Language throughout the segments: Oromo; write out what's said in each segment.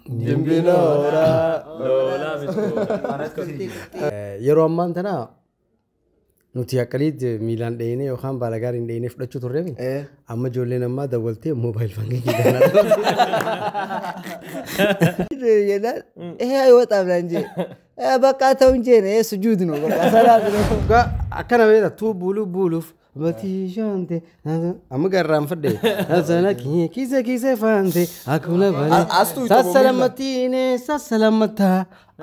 Dimbinoora. Lola miskoora. Yeroo ammaan tana nuti akkalitti miilaan dheenee yookaan baala gaariin dheenee fudhachuu turreemi. Amma ijoolleen ammaa dawwaltee mobile banking Jennaan አይወጣም ላ እንጂ በቃ ተው እንጂ ስጁድ ነው በቃ ሰላት ነው። Akkana beekta tuu buuluu buuluuf matii shaante amma garraan fadhe sana kiise kiise faante akkuna balee sassalamatiine sassalamata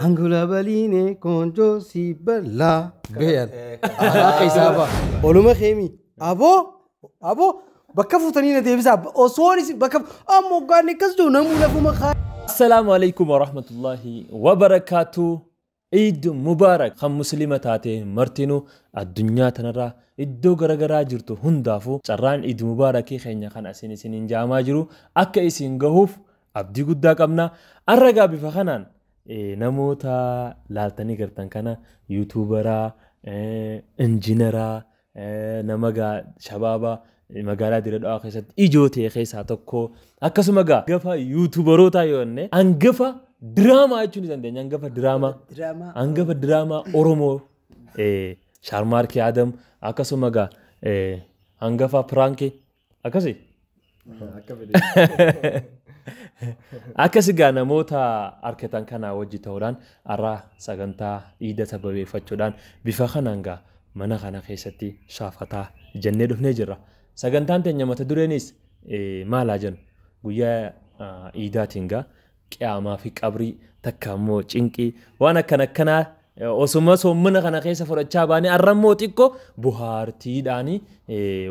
angula baliine konjoo si balaa beeyan akka isaa ba'a oluma keemi aboo aboo bakka fuutanii na deebisaa osoon isin bakka amma hoggaan akkas jiru namuu lafuma kaa. Assalaamu alaikum warahmatullahi wabarakaatu. Eid Mubarak kan Muslima taate martinuu addunyaa tanarraa iddoo garagaraa jirtu hundaafuu carraan Eid Mubarakii keenya kan asin isiniin jaamaa jiru akka isin gahuuf abdii guddaa qabna. Arragaa bifa kanaan namoota laaltanii gartan kana yuutuubaraa, injiinaraa, nama shabaaba magaalaa Dirree Dhawaa keessatti ijoo ta'e keessaa tokko akkasuma gaa hangafa yuutuubarootaa yoo jenne hangafa diraamaa jechuu ni dandeenya. Hangafa diraamaa. Hangafa diraamaa Oromoo Shaarmaarkee Adam akkasuma gaa hangafa piraankii akkasi. Akkasi gaa namoota argatan kanaa wajji ta'uudhaan har'a sagantaa iida sababeeffachuudhaan bifa kanaan gaa mana kana keessatti shaafataa jennee dhufnee jirra. Sagantaan teenya mata dureenis maalaa jennu guyyaa iidaatiin gaa qiyaamaa fi qabrii takka immoo cinqii waan akkana akkanaa osuma soommana kana keessa fudhachaa baanee har'a immoo xiqqoo bohaartiidhaan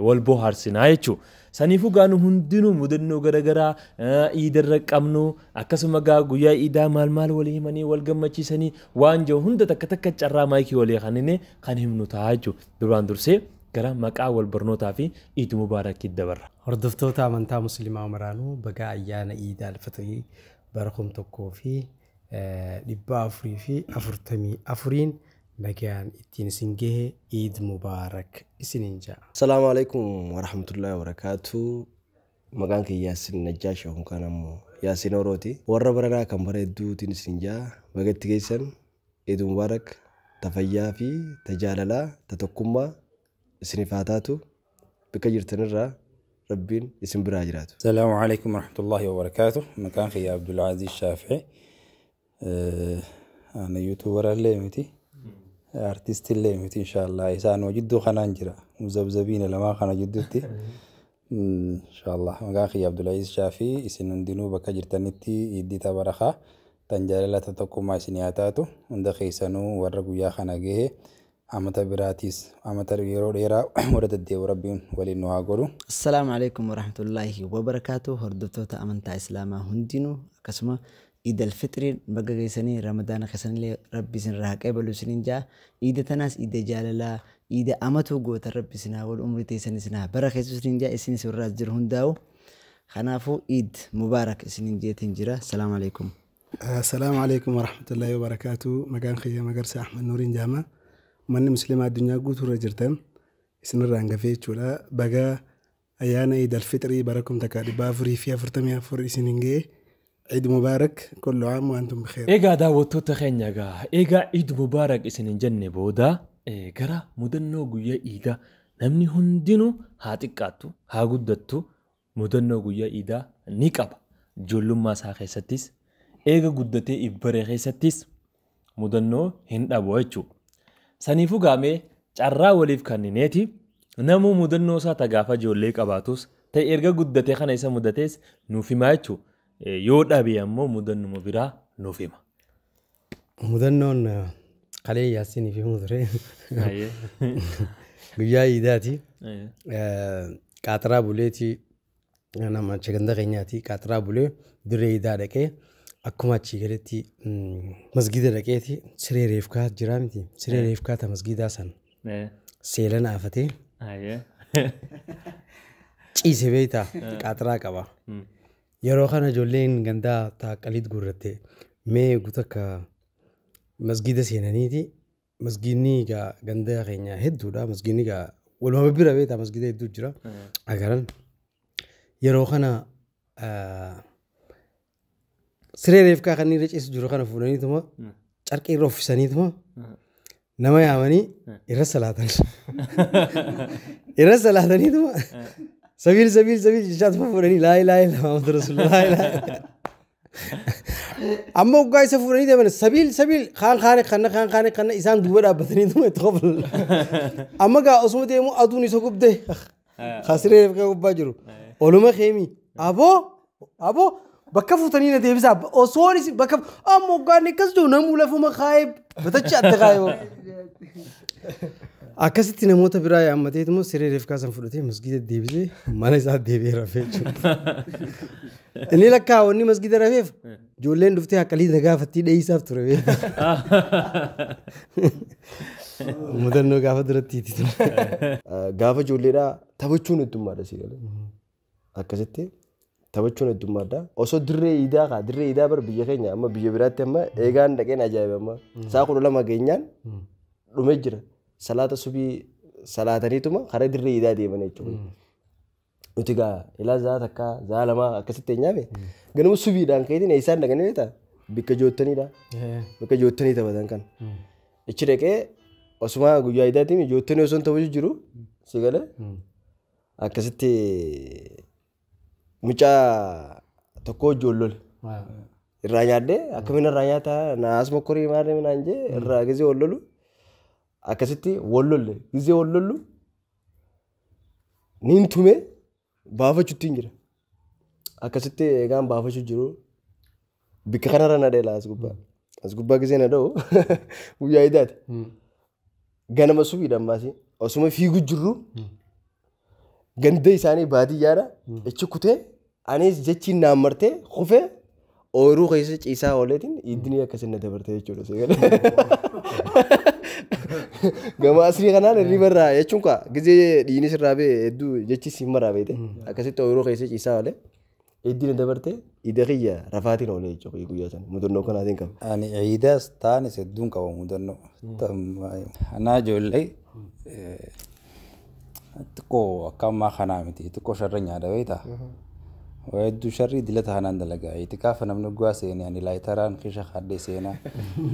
wal bohaarsinaa jechuudha. Saniifuu gaa nu hundinuu mudannoo garaagaraa iidarra qabnu akkasuma gaa guyyaa iidaa maal maal walii himanii wal gammachiisanii waan jiru hunda takka takka carraa maayikii walii kaninee kan himnu ta'a jechuudha. Duraan dursee gara maqaa wal barnootaa fi Eid Mubaarakii dabarra. Hordoftoota amantaa Musliimaa maraanuu baga ayyaana Iid al-Fixrii bara 1444 nagaan ittiin isin gahe Eid Mubaarak isiniin ja'a. Assalaamu alaikum warahmatullahi wabarakatuh. Maqaan kiyya Yaasin Najjaash yookaan ammoo Yaasin Orooti. Warra baranaa kan bara hedduutiin isin ja'a. Baga itti geessan Eid Mubaarak ta fayyaa fi ta jaalalaa ta tokkummaa isiniif haa taatu. Bakka jirtanirraa Rabbiin isin biraa jiraatu. Assalaamu alaikum warahmatullahi wabarakatuh. Maqaan kiyya Abdulaziz Shaafi'i. Ana yuutuubara illee miti. Artistii illee miti inshaallah. Isaan jidduu kanaan jira. Muzabzabiina lamaa kana jidduutti. Inshaallah. Maqaan kiyya Abdulaziz Shaafi'i. Isin hundinuu bakka jirtanitti iddii tabarakaa tan jaalala ta tokkummaa isin haa taatu. Hunda keessanuu warra guyyaa kana gahe amata biraatis amata yeroo dheeraa warra deddeebi'u Rabbiin waliin nu haa godhu. Assalaamu alaikum warahmatullahi wabarakaatu. Hordoftoota amantaa Islaamaa hundinuu akkasuma Iid al-Fixriin baga geessanii Ramadaana keessanillee Rabbi isin irraa haa qeebalu isiniin ja'a. Iida tanaas iida jaalalaa iida amatuu goota Rabbi isin haa godhu umrii teessan isin haa barakeessu isiniin ja'a isinis warraas jiru hundaa'u. Kanaafuu Iid Mubaarak isiniin jeetiin jira. Assalaamu alaikum. Assalaamu alaikum warahmatullahi wabarakaatu. Maqaan kiyya Magarsaa Ahmad Nuuriin jedhama. Manni Musliimaa addunyaa guutuurra jirtan isinirraa hangafee jechuudha. Baga ayyaana Iid al-Fixrii bara 1444 isiniin gahe. Eid Mubaarak kullu aam wa antum bikhair. Egaa daawwattoota keenya egaa egaa Eid Mubaarak isiniin jenne booda gara mudannoo guyyaa iidaa namni hundinuu haa xiqqaattu haa guddattu mudannoo guyyaa iidaa ni qaba. Ijoollummaa isaa keessattis eega guddatee ibbaree keessattis mudannoo hin dhabu jechuudha. Saniifuu gaamee carraa waliif kennineeti namuu mudannoo isaa gaafa ijoollee qabaatus ta'e erga guddatee kana isa mudatees nuuf himaa jechuudha. Yoo dhabe ammoo mudannuma biraa nuuf hima. Mudannoon kalee Yaasinii fi ture. Guyyaa iidaati. Qaaxiraa buleeti nama achi ganda keenyaati. Qaaxiraa bulee dirree iidaa dhaqee akkuma achii galetti masgida dhaqeeti siree reefkaa jira miti. Siree reefkaa ta masgidaa san seelana afatee ciise beektaa qaaxiraa qaba. Yeroo kana ijoolleen gandaa taaqaliit guurratte mee guutakka masgida seenaniiti. Masgidni egaa ganda keenya hedduudha. Masgidni egaa walumaa bira beektaa masgida hedduu jira. Agaran yeroo kana Siree reefkaa kan irra ciisu jiru kana fuudhaniituma carqii irra uffisaniituma nama yaamanii irra salaatan. Irra salaataniituma sabiil sabiil sabiil jechaatuma fuudhanii laa ilaaha illa Muhammad Rasuulullah laa ilaaha. Amma waggaa isa fuudhanii deeman sabiil sabiil kaan kaane kanna kaan kaane kanna isaan duuba dhaabbataniituma itti qoflan. Amma gaa osuma deemu aduun isa gubde siree reefkaa gubbaa jiru. Oluma keemii aboo aboo bakka fuutanii na deebisaa osoon isin bakka amma waggaan akkas jiru namuu lafuma kaayee batachi adda kaayee. Akkasitti namoota biraa yaammateetuma siree reefkaa san fudhatee masgida deebisee mana isaa deebi'ee rafee jechuudha. Inni lakkaa wanni masgida rafeef ijoolleen dhuftee haqqalii na gaafattii dheeyisaaf ture beektaa. Mudannoo gaafa durattiiti ture. Gaafa ijoolleedhaa taphachuun heddummaadha si galee. Akkasitti taphachuun heddummaadha. Osoo dirree iidaa kaa dirree iidaa bar biyya keenya amma biyya biraatti amma eegaan dhaqeen ajaa'iba amma. Sa'a 12 geenyaan dhumee jira. Salaata subii salaataniituma karaa dirree iidaa deeman jechuudha. Nuti gaa ilaa za'a takkaa za'a lamaa akkasitti eenyaame ganama subiidhaan ka'eetiin eessaan dhaqanii beektaa bakka joottaniidha. Bakka joottanii taphatan kan. Ichi dhaqee osuma guyyaa iidaatiin joottanii osoo hin taphachuu jiru si galee akkasitti mucaa tokko ijoollole. Irraa nyaadhee akkamiin irraa nyaataa naas mokkorii maal naan jee irraa gizee wal lolu akkasitti wal lolle gizee wal lollu niin tume baafachuutti hin jira. Akkasitti eegaan baafachuu jiru bikka kanarra na dheela as gubbaa. As gubbaa gizee na dha'u guyyaa idaati. Ganama subiidhaan baasee osuma fiigu jirru ganda isaanii baadiyyaadha. Ichi kutee anis jechiin naan martee kufee ooyiruu keessa ciisaa ooleetiin iddinii akkasiin na dabartee jechuudha. Gama asrii kanaan hirriba irraa jechuun kaa gizee dhiinis irraa ba'e hedduu jechi siin maraa beekte akkasitti ooyiruu keessa ciisaa oolee iddin na dabartee ida kiyya rafaatiin oolee jechuudha guyyaa sana mudannoo kanaatiin qaba. Ani iidaas taanis hedduun qaba mudannoo. Anaa ijoollee xiqqoo akka ammaa kanaa miti xiqqoo sharra nyaata beektaa. Waa hedduu sharrii dilata kanaan dalagaa. Itikaafa namni dhugaa seenee ani laayitaraan keesha kaadhee seenaa.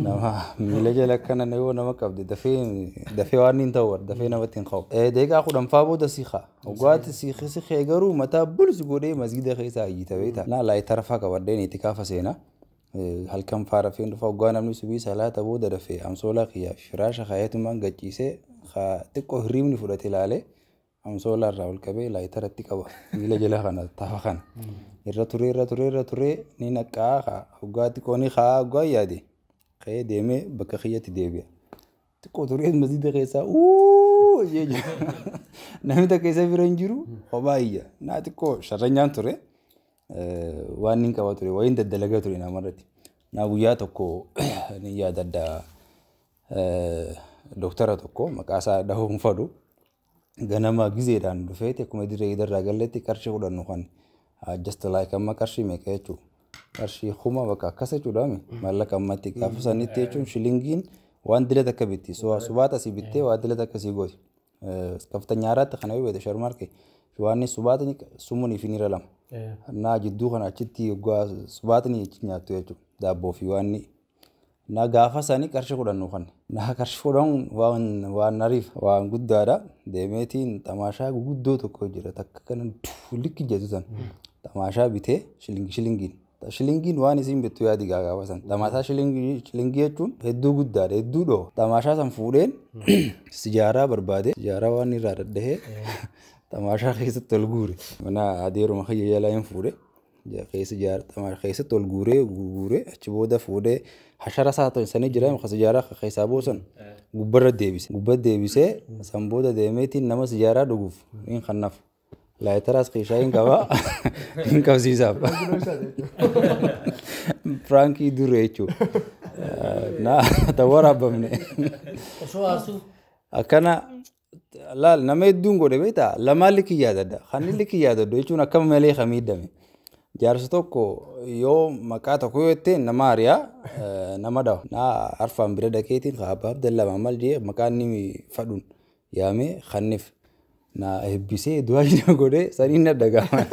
Nama miila jala akkana yoo nama qabde dafee waan hin ta'u dafee namatti hin ka'u. Deeqaa 10 faa booda si ka'a. Dhugaatti si kee garuu mataa bulus godhee masgida keessaa iyyita beektaa. Naa laayitara faa qabadheen itikaafa seenaa. Halkan faa rafeen dhufa dhugaa namni subii salaata booda dafee amsoolaa kiyyaa fi firaasha kaayetumaan gachiisee xiqqoo hirribni fudhate ilaalee. Amsoolaa irraa ol qabee laayitaratti qaba miila jala kana tafa kana irra turee irra turee irra turee ni naqqaa kaa hoggaa xiqqoo ni kaa hoggaa yaade ka'ee deemee bakka kiyyatti deebi'a. Xiqqoo turee masjida keessaa uuu jee jira. Namni takka isa bira hin jiru kophaa iyya. Naa xiqqoo sharranyaan ture waan inni qaba ture wayiin daddalagaa ture namarratti. Naa guyyaa tokko ni yaadadha dooktara tokko maqaa isaa dhahuu hin fadhu. Ganama gizeedhaan dhufeeti akkuma dirree idarraa galletti qarshii 10 kan just like amma qarshii meeqa jechuudha. Qarshii 1000 bakka akkas jechuudha maallaqa ammatti gaafa sanitti jechuun shilingiin waan dilata akka bitti subaata asii bittee waan dilata akkasii gooti. Kaftanyaa irratti kana yoo beekte sharmarke waan subaatni sumuun fi niira lama. Naa jidduu kana achitti subaatni nyaattu jechuudha daabboo fi waan Na gaafa isaanii qarshii 10 kan. Na qarshii 10 waan ariif waan guddaadha. Deemeetiin tamaashaa guguddoo tokko jira takka kana likki jettu san. Tamaashaa bitee shilingiin. Shilingiin waan isin bittu yaadi gaafa san. Tamaashaa shilingii jechuun hedduu guddaadha hedduu dhoo. Tamaashaa san fuudheen sijaaraa barbaade. Sijaaraa waan irraa daddahee tamaashaa keessatti ol guure. Mana adeeruma kiyya jalaa hin fuudhe. Keessatti ol guuree achi booda fuudhee hashara isaa ta'e sanii jira sijaaraa keessaa boosan gubbarra deebise. Gubba deebisee san booda deemeetiin nama sijaaraa dhuguuf hin kannaaf. Laayitaraas keessaa hin qabaa hin qabsiisaaf. Firaankii duree jechuudha. Naa ta'uu waraabamne. Akkana laal nama hedduun godhe beektaa lamaan likki yaadadha. Kan likki yaadadhu jechuun akkam malee kan miidhame. Jaarsa tokko yoo maqaa tokko yoo jetteen nama ari'aa nama dhawa. Naa arfaan bira dhaqeetiin abbaa Abdallaa maal jee maqaan inni fadhuun yaamee kanniif. Na eebbisee du'aa godhee saniin na dhaga'ama.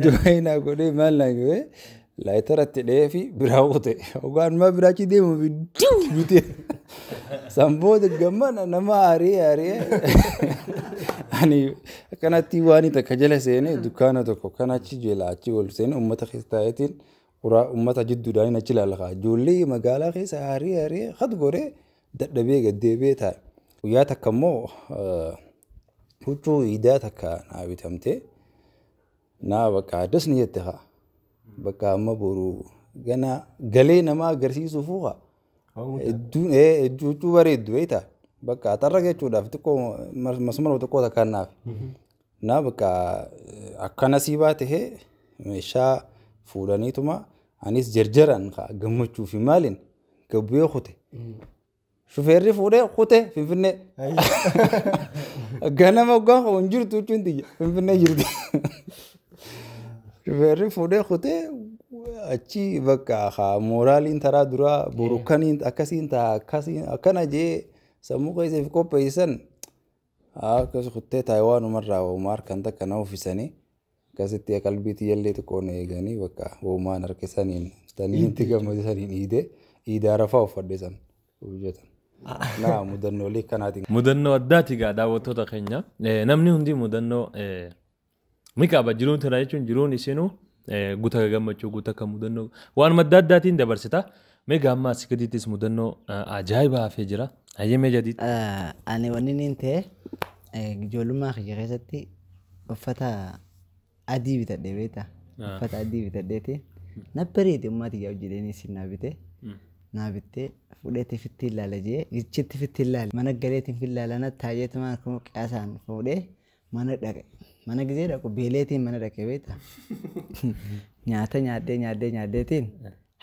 Du'aa naa godhee maal naa godhee laayitaratti dhahee fi biraa kute. Hoggaan maa biraachi deemu fi diu bitee. San booda gammana nama aaree aaree ani akkanatti waan takka jala seenee dukkaana tokko kan achi jala achi ol seenee uummata keessa taa'eetiin uraa uummata jidduudhaan achi ilaala. Ijoollee magaalaa keessa aaree aaree had godhee dadhabee gaddeebi'ee taa'e. Guyyaa takka immoo huccuu iidaa takka naa bitamtee naa bakka addas ni jette haa. Bakka amma boru gana galee nama agarsiisuuf haa. Hedduun huccuu bareeddu beektaa. Bakka xarra jechuudhaaf xiqqoo masmara xiqqoo takkaan naaf. Naa bakka akkana siibaa tahee meeshaa fuudhaniituma anis jarjaran gammachuu fi maaliin gabbu'ee kute. Shufeerri fuudhee kute Finfinnee. Ganama hoggaan hin jirtu huccuun tiyya Finfinnee jirti. Shufeerri fuudhee kutee achi bakka mooraaliin taraa duraa borukkaniin akkasiin ta'a akkasiin akkana jee sammuu keessa fi qopheessan akkas kuttee Taayiwaanumarraa uumaa harkaan takka na uffisanii akkasitti qalbii tiyyallee xiqqoon eeganii bakka uumaan harkisaniin taniin itti gammadisaniin iidee iidaa rafaa uffadhe san hojjetan. Naa mudannoolee kanaatiin. Mudannoo addaati gaa daawwattoota keenya. Namni hundi mudannoo ni qaba jiruun tana jechuun jiruun isinuu guuta gammachuu guuta akka mudannoo waan adda addaatiin dabarsita. Mee gaamma asii gadiittis mudannoo ajaa'ibaa hafee jira. Hayyamee jadiitti. Ani wanni inni ta'e ijoollummaa kiyya keessatti uffata adii bitadhe beektaa. Uffata adii bitadheeti. Na bareede uummata kiyya hojjetanii isin naa bite. Naa bittee fuudheetti fitti ilaala jee gichitti fitti ilaala. Mana galeetiin fi ilaala na taa'eetuma akkuma qiyaasaan fuudhee mana dhaqe. Mana gizee dhaqu beeleetiin mana dhaqe beektaa. Nyaata nyaadhee nyaadhee nyaadheetiin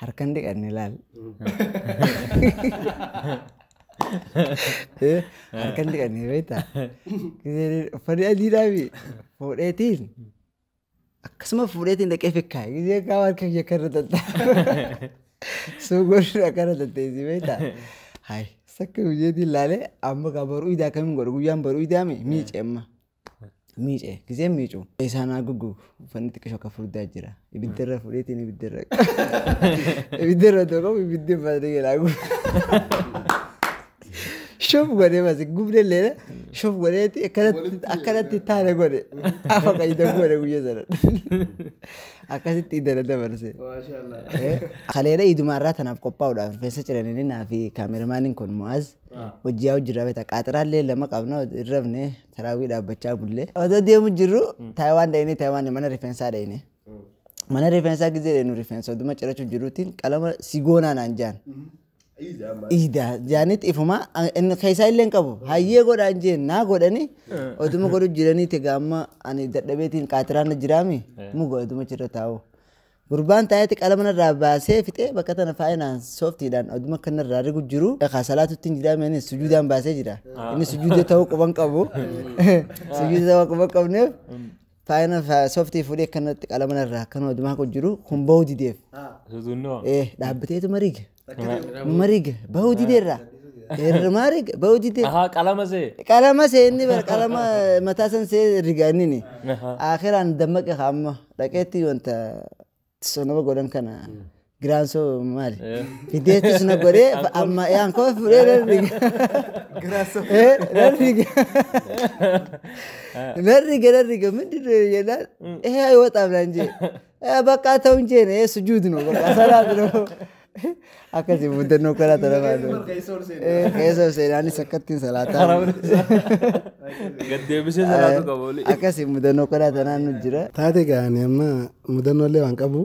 harkan dhiqanne ilaala. Harkan dhiqanne beektaa. Uffanni adiidhaafi fuudheetiin akkasuma fuudheetiin dhaqee fikkaa'e gizee qaama harka kiyya karra tattaa'e. Suuqoon akkana tatteessi beektaa. Hayi sakka guyyeetiin ilaalee amma kaa baruu idaa kamiin godhu guyyaan baruu idaame miice amma. Miice gizeen miicu. Isaan haa guggugu uffanni xiqqisho akka furdaa jira. Ibiddarra fuudheetiin ibiddarra. Ibiddarra otoo qabu ibiddi uffatanii jalaa gubu. Shoof godhee basi gubne illee shoof godheeti akkanatti taane godhe. Afa qayyida godhe guyyaa sana. Akkasitti idana dabarse. Kaleera idumaarraa tanaaf qophaa'uudhaaf rifeensa ciranii naa fi kaameramaaniin kun Mu'aaz hojii haa hojii beektaa qaaxiraallee lama qabna irrafne taraawii dhaabbachaa bullee. Otoo deemu jirru Taayiwaan dhayinee Taayiwaan mana rifeensaa dhayine. Mana rifeensaa gizee dhayinu rifeensa oduma cirachuu jiruutiin qalama sigoonaa naan jaan. Iida jaanitti ifuma inni keessaa illee hin qabu hayyee godhaan jeen naa godhani oduma godhu jiranii tegaa amma ani dadhabeetiin qaaxiraan jiraami muga oduma jira taa'u. Gurbaan taa'eeti qalama narraa baasee fixee bakka tana faayinaan sooftiidhaan oduma akka narraa rigu jiru. Salaatutti hin jiraame inni sujuudaan baasee jira. Inni sujuuda ta'uu quban qabu. Sujuuda ta'uu quban qabneef faayina sooftii fuudhee akkanatti qalama narraa akkana oduma haqa jiru kun bahuu dideef. Dhaabbateetu mariga. Mariga bahuu dideerra. Mariga bahuu didee. Qalama see. Qalama see inni bara qalama mataa san see riga inni. Akiraan dammaqe amma dhaqeetti wanta sonoma godhan kana giraansoo maali. Fideetti suna godhee amma yaan koo fuudhee nan riga. Nan riga. Nan riga nan riga ምንድን ነው ይላል። ይሄ አይወጣም ና እንጂ በቃ ተው እንጂ ይሄ ስጁድ ነው በቃ ሰላት ነው። Akkasii mudannoo karaa tana keessa ol seenaanis akkattiin salaataa. Gaddeebisee salaatu qaba olii. Akkasii mudannoo karaa tanaan nu jira. Taate gaa ani amma mudannoo illee waan qabu.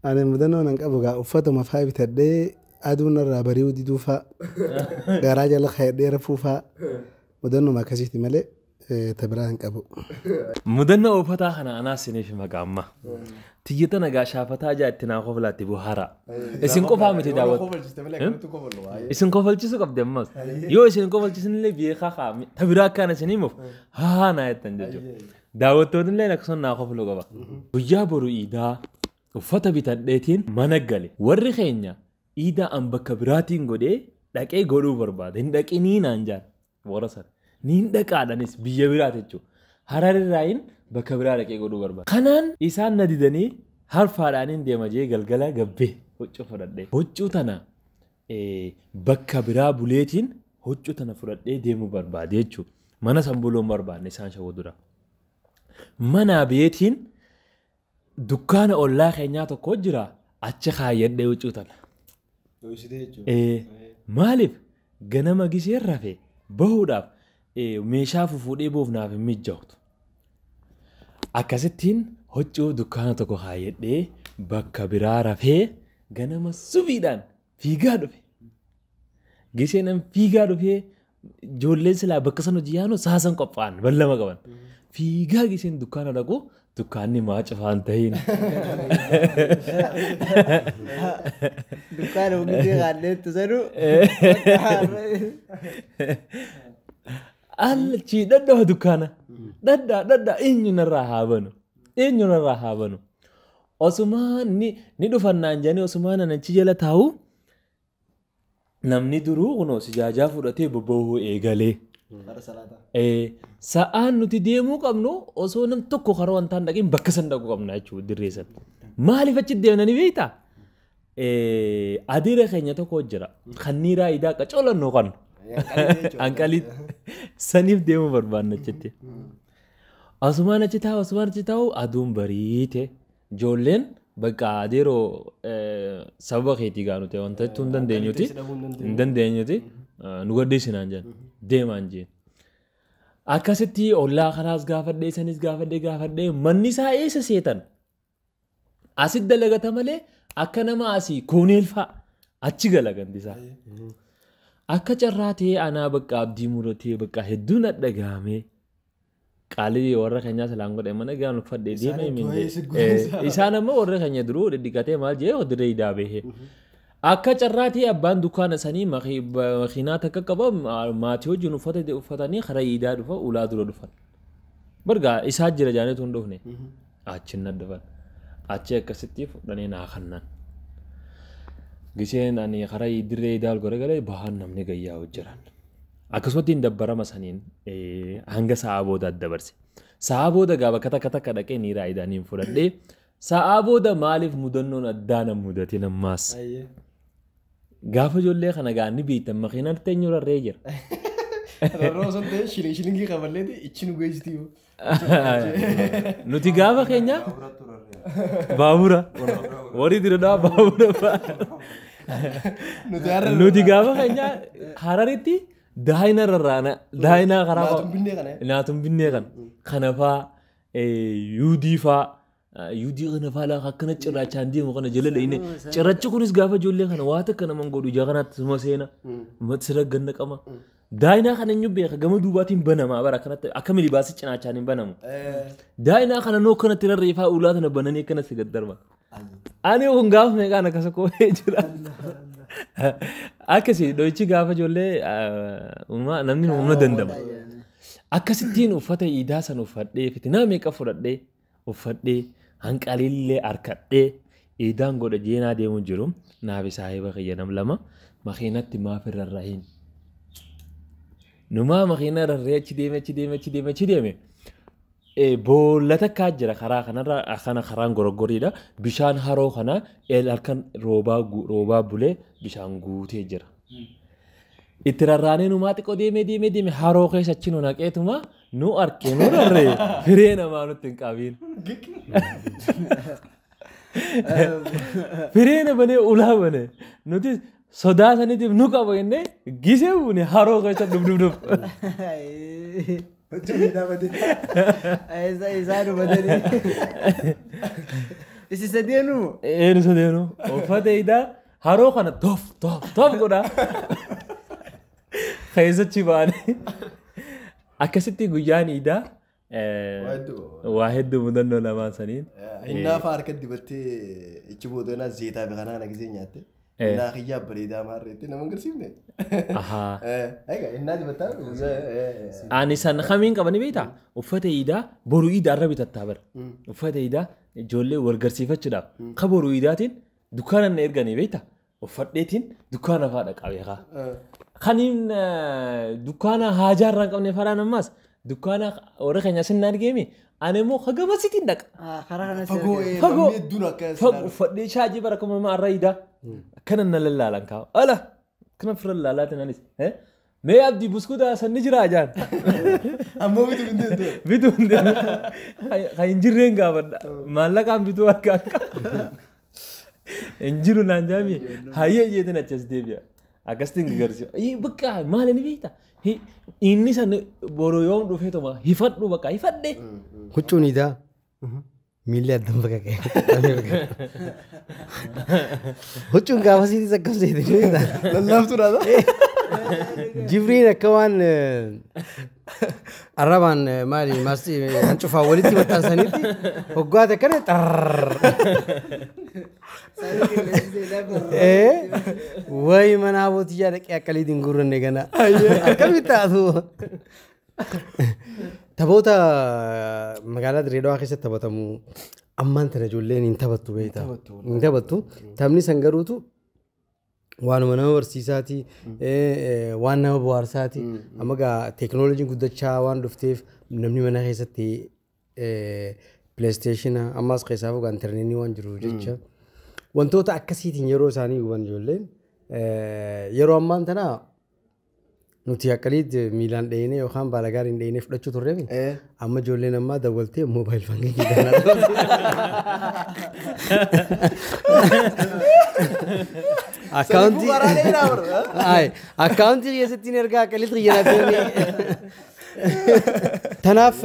Ani mudannoo nan qabu gaa uffatuma faa bitadhee aduun irraa bari'uu diduu faa garaa jala kaa'adhee rafuu faa mudannoo akkasiiti malee ta biraa hin qabu. Mudannoo uffataa kana anaas isiniif maqaa amma. Tiyya nagaa shaafataa jaa itti naa koflaatti buhaara. Isin qofaa miti daawwatu. Isin kofalchiisuu qabdi ammas. Yoo isin kofalchiisinillee beekaa kaa ta biraa akkaan isin himuuf haa naa jettan jechuudha. Daawwattoonni illee akkasuma naa kofluu qaba. Guyyaa boru iidaa uffata bitadheetiin mana gale. Warri keenya iidaa an bakka biraatiin godhee dhaqee godhuu barbaada. Hin dhaqinii naan jaan warra sana. Niin dhaqaadhanis biyya biraati jechuudha. Hararirraayin bakka biraa dhaqee godhuu barbaada. Kanaan isaan na didanii harfaadhaaniin deema jee galgala gabbee huccuu fudhadhee. Huccuu tana bakka biraa buleetiin huccuu tana fudhadhee deemuu barbaade jechuudha. Mana san buluun barbaanne isaan shawwa dura. Mana beetiin dukkaana ollaa keenyaa tokko jira achi kaayyadhee huccuu tana. Maaliif ganama giseen rafe bahuudhaaf meeshaa fufuudhee boof naaf hin mijaa'utu. Akkasittiin huccuu dukkaana tokko kaayyadhee bakka biraa rafee ganama subiidhaan fiigaa dhufe. Giseenan fiigaa dhufee ijoolleen silaa bakka san hojii yaanu saasan qophaa'an ballama qaban. Fiigaa giseen dukkaana dhaqu dukkaanni maa cufaan tahin. Dukkaana hundee kaalleettu sanu. Alchi dhadhaa dukkaana. Dhadhaa dhadhaa eenyu narraa haa banu. Eenyu narraa haa banu. Osumaan ni dhufannaan jedhanii osumaan achi jala taa'u namni duruu kunoo sijaajaa fudhatee bobba'uu eegalee. Sa'aan nuti deemuu qabnu osoo nam tokko karaa wantaan dhaqeen bakka san dhaquu qabna jechuudha dirree san. Maaliif achi deemnanii beektaa? Adeera keenya tokko jira. Kanniiraa idaa qacoolannoo qabnu. Anqalii saniif deemuu barbaanna achitti. Asumaan achi taa'u asumaan achi taa'u aduun bariite ijoolleen bakka adeeroo sababa keetii gaanu ta'e wanta jettuu hin dandeenyuti. Hin dandeenyuti. Nu gaddeessinaan jedhan deemaan jeen. Akkasitti ollaa kanaas gaafadhee sanis gaafadhee gaafadhee manni isaa eessa seetan? Asitti dalagata malee akka nama asii kooneel fa'a achi gala gandi isaa. Akka carraa ta'ee anaa bakka abdii muratee bakka hedduun dhagahame qaalii warra keenyaa salaan godhe mana gaan uffadhee deemee mindee. Isaan ammoo warra keenya duruu dhidhiqatee maal jee dirree idaa bahee. Akka carraa ta'ee abbaan dukkaana sanii makiinaa takka qaba maatii wajjin uffata uffatanii karaa idaa dhufa ulaa dura dhufan. Bargaa isaa jira jaanitu hin dhufne. Achi na dhufan. Achi akkasitti fudhanii naa kannan. Giseen ani karaa dirree idaa garagalee bahaan namni gayyaa hojjeran. Akkasumatti hin dabbarama saniin hanga sa'a booda dabarse. Sa'a booda gaa bakka takka takka dhaqee niiraa idaaniin fudhadhee sa'a booda maaliif mudannoon addaa na mudate nammaas. Gaafa ijoollee kana gaa ni beektan makiinaan teenyu rarree jira. Rarroo osoo hin ta'in shilingii qaballeeti ichi nu geessitii. Nuti gaafa keenya baabura warri diradhaa baabura fa'a. Nuti gaafa keenya Hararitti daayina rarraana daayina karaa naatun binnee kana kana faa yuudii faa yuudii kana faa laa akkana cirraachaan deemu kana jala dhayine cirrachi kunis gaafa ijoollee kana waa takka naman godhu ija kanaatti suma seena sira ganna qama. Daayinaa kana eenyu beeka gama duubaatiin banamaa bara akkanatti akka milibaasii cinaachaan hin banamu. Daayinaa kana noo akkanatti rarreeffaa ulaa tana bananii akkana si gaddarba. Ani kun gaafa meeqaan akkas koo'ee jira. Akkasii dho'ichi gaafa ijoollee namni humna dandama. Akkasittiin uffata iidaa sana uffadhee fitinaa meeqa fudhadhee uffadhee hanqaliillee harkadhee iidaan godha jeenaa deemu jiru naaf saahiba kiyya nam lama makiinatti maaf irra rahin. Numaa makiina rarree achi deeme achi deeme achi deeme achi deeme. Boolla takkaa jira karaa kanarra kana karaan goroggoriidha. Bishaan haroo kana halkan roobaa bulee bishaan guutee jira. Itti rarraanee numaa xiqqoo deemee deemee deeme haroo keessa achi nu naqeetuma nu arkee nu rarree firee namaa nutti hin qabiin. Firee na banee ulaa banee nuti sodaa saniitiif nu qaba jennee gisee buune haroo keessa dhuf dhuf dhuf. Isaan hubatanii. Isi sadeenuu? Eenu sadeenuu. Uffata idaa haroo kana tof tof tof godhaa. Keessachi baane. Akkasitti guyyaan idaa waa hedduu mudannoo lamaan saniin. Hinaafa harka dibattee ichi booda zeetaa fi kanaa gisee nyaatte. Innaa kiyyaa bareedaa maarreetti nama agarsiifne. Egaa innaa dibattaa. Ani san kamiin qabani beektaa? Uffata iidaa boru iidaa irra bitattaa bara. Uffata iidaa ijoollee wal garsiifachuudhaaf ka boru iidaatiin dukkaana na erganii beektaa? Uffadheetiin dukkaana fa'aa dhaqaa beekaa. Kaniin dukkaana haajaa irraa hin qabne fadhaan ammaas Dukkaana warra keenya sin argeemi ani immoo hagama sitiin dhaqa. Fagoo Fagoo. namni hedduun akka Fagoo uffadhee shaajii bara kuma nama arra idaa. Akkana na lallaalan kaa'u. Ala kana fira lallaalaatiin anis. Mee abdii buskuuta sanni jira ajaan. Ammoo bituu hin danda'u. Bituu hin danda'u. Kan hin jirreen gaafadha. Maallaqaan bituu harka akka. Hin jiru naan jaami. Hayyee jeetiin achas deebi'a. Akkasitti hin garsiisu. Bakka maali ni beekta? Inni san boru yoom dhufee tuma hifadhu bakka hifadhe. Huccuun idaa miilli addan baqaqee. Huccuun gaafasiitis akkam seete ni beektaa? Lallaaftuudha. Jibriin akka waan arrabaan maali maasti hancufaa walitti maxxansanitti hoggaate akkana xarrrr. Wayi mana abootiyyaa dhaqee akka liitiin gurranne gana. Akkamitti taatu? Taphoota magaalaa Dirree Dhawaa keessatti taphatamu ammaan tana ijoolleen hin taphattu beektaa. Hin taphattu. Taphni san garuutu waanuma nama barsiisaati, waan nama bohaarsaati. Amma gaa teekinooloojiin guddachaa waan dhufteef namni mana keessatti pileesteeshina ammaas keessaa fugaa intarneetii waan jiru jecha. Wantoota akkasiitiin yeroo isaanii guban ijoolleen yeroo ammaan tana nuti akkalitti miilaan dheenee yookaan baala gaariin dheenee fudhachuu turreemi. Amma ijoolleen ammaa dawwaltee moobaayil baankii Akkaawuntii akkaawuntii keessatti ergaa akkalitti xiyyeeffannee. Tanaaf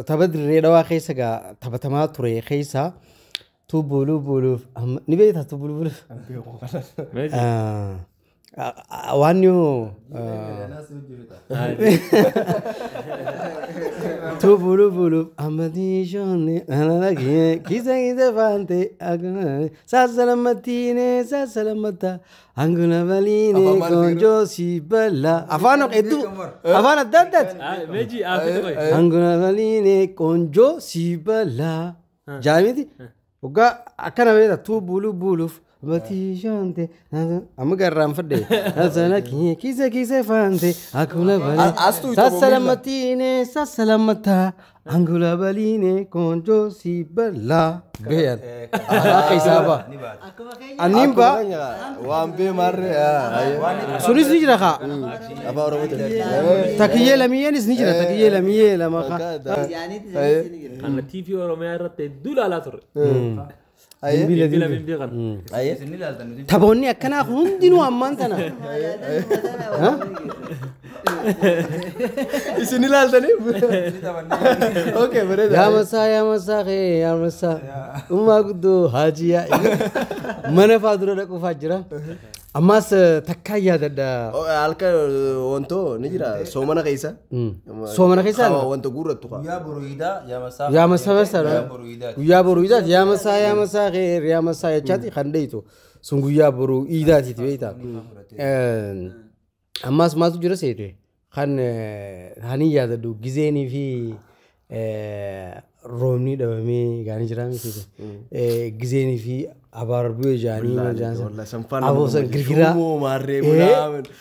tapha Dirree Dhawaa keessa gaa taphatamaa ture keessa tubbuluu buluuf ni beektaa tubbuluu buluuf. Waan yoo tubbuluu buluuf ammatii shoonni kisa kisa faante saasalammattiine saasalammatta hanguna baliine goonjoo si bala afaan hedduu afaan adda addaati. Meeji afaan qoy. Hanguna baliine goonjoo si bala jaamiti waggaa akkana beektaa tubbuluu buluuf. Ammatii shante amma garraan fadhe sana kisa kisa faante akkuna balee sassalammattiine sassalammata angula baliine koonjoo si balaa beeyan akka isaa ba'a. Anniin ba'a. Waan bee maarree. Sunis ni jira kaa. Afaan Oromoo. Takiyyee lamiyyeenis ni jira takiyyee lamiyyee lama kaa. Kana TV Oromiyaa irratti hedduu ilaalaa turre. Bilbila bilbila kana. Taphoonni akkanaa hundinuu ammaan tana. Isin ilaaltanii? Okay, bareeda. Yaa masaa yaa masaa kee yaa masaa ummaa guddoo haajiyaa mana faa dura dhaquufaa jira. Ammaas takkaa yaadadha. Halkan wantoo ni jira soomana keessa. Soomana keessa? Wanta guurrattu kaa. Guyyaa boruu iidaa yaa masaa. Yaa masaa masaa. Guyyaa boruu iidaati yaa masaa yaa masaa kee yaa masaa jechaati kan dheeytu sun guyyaa boruu iidaatiiti beektaa. Ammaas maaltu jira seete kan hani yaadadhu gizeenii fi roobni dhabamee gaanii jira miti gizeenii fi abaarbuu ijaanii aboosan girgiraa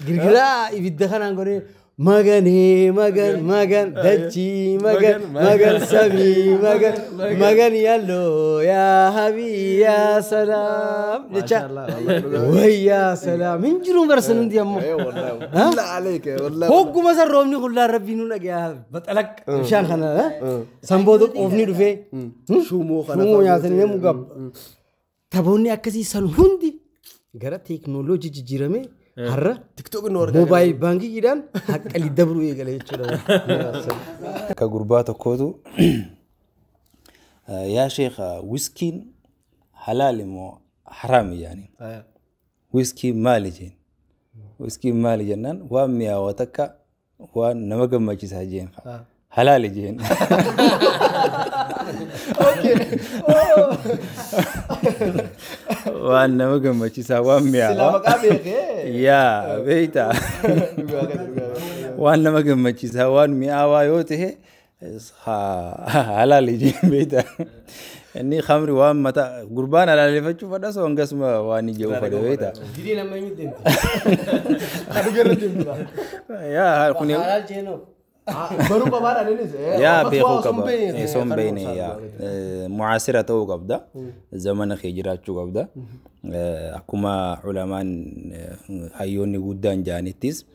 girgiraa ibidda kanaan godhee maganee magan magan dachii magan magan samii magan magan yalloo yaa habii yaa salaam jecha wayyaa salaam hin jiru barsan hundi ammoo. Hogguma san roobni qullaa rabbii nu dhagayaa baxalaq bishaan kana san booda qoofni dhufee Shumoo kana shumoo nyaatanii namuu gab. Taphoonni akkasii san hundi gara teekinooloojii jijjiiramee har'a TikTok nu argaa. moobaayil baankiidhaan haqqalii dabruu eegale jechuudha. Akka gurbaa tokkootu yaa sheekha wiskiin halaal immoo haraami yaani. Wiskiin maali jeen? Wiskiin maali jennaan waan mi'aawaa takka waan nama gammachiisaa jeen. Halaali jeen. Waan nama gammachiisaa waan Silaa mi'aawaa. maqaa beekee. Yaa beektaa. Waan nama gammachiisaa waan mi'aawaa yoo ta'e halaali jeen beektaa. Inni khamri waan mataa gurbaan alaaleffachuu fadha osoo hangasuma waan ija uffate beektaa. Diliin amma eenyu deemti? Yaa kun Halaal jeenoo. Baruu qabaadhaan innis. Yaa beekuu qaba. Osoo hin beekne yaa mucaasira ta'uu qabda. Zamana kee jiraachuu qabda. Akkuma culamaan hayyoonni guddaan jaanittis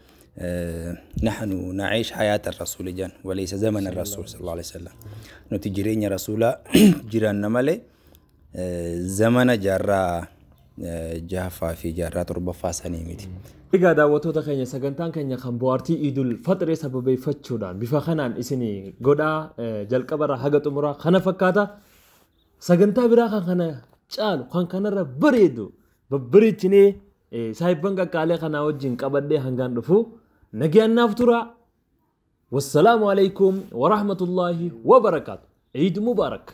نحن نعيش حياة الرسول جان وليس زمن الرسول صلى الله عليه وسلم. Nuti jireenya rasuulaa jiraanna malee zamana jaarraa jahaffaa fi jaarraa torbaffaa sanii miti. Egaa daawwattoota keenya, sagantaan keenya kan bohaartii Iidul Faxiree sababeeffachuudhaan bifa kanaan isin godhaa jalqabarraa haga xumuraa kana fakkaata. Sagantaa biraa kan kana caalu, kan kanarra bareedu babbareechinee saayibban qaqqaalee kanaa wajjin qabadhee hangaan dhufu nagaan naaf tura. Wassalaamu alaikum wa rahmatullaahi wa barakaatu. Iid Mubaarak.